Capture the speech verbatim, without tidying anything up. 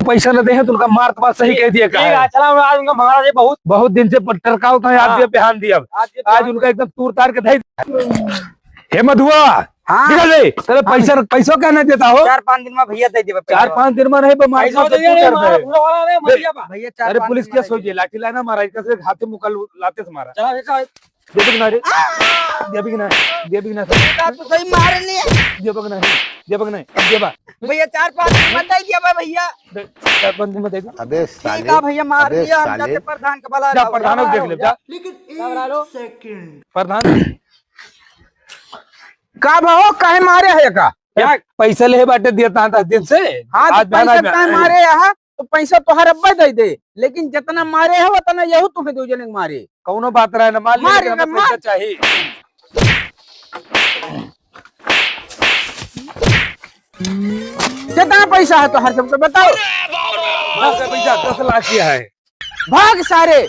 पैसा न दे हैं तो उनका मार तो बात सही कह दिया का ठीक है, है। चला, आज उनका मारा जी बहुत। बहुत दिन से प-, टरकावत है, आज हाँ। दिया, बिहान दिया। आज ये आज बिहान उनका एकदम तूर तार के धई। हे मधुआ, हाँ। निकल रे, तेरे हाँ पैसा, भैया। पैसा क्या नहीं देता हो? चार पाँच दिन में भैया दे देबे पैसा। चार पाँच दिन में नहीं, बे, मार पैसा मार दे के दे, तू नहीं, कर मारा दे। बुरा वाला नहीं, भैया बा। भैया, चार अरे पाँच पुलिस दिन क्या में सोचे, लाठी लाना मारा, इनका से हाथ में मुका लाते से मारा। चला, देखा, देबे कि ना रे? देबे कि ना? देबे कि ना? का तो सही मार लिए। देबे कि ना? देबे कि ना? देबा। भैया, चार पाँच दिन मत दे दिया बा भैया। दे, चार पाँच दिन में दे दे। अबे ठीक साले, है भैया, मार अबे दिया, हम साले। जाते प्रधान का बुला जा, लाओ। प्रधान को देख ले, जा। लेकिन का बुला लो? एक सेकंड। प्रधान। का भाव, काहे मारे है का? क्या? पैसा ले बाटे दिया ता दस दिन से। हाँ, तो आज बहन पैसा आज काहे बहन। मारे है? तो पैसा तोहर अब्बा दे दे, लेकिन जितना मारे है उतना यहू तुम्हें दो जने के मारे। कौनो बात रहे ना, मार ले, मार लेकिन ना, हमें पैसा मार। चाहिए। कितना पैसा है तोहर सबके बताओ? दस है पैसा, दस लाख किया है। भाग सारे।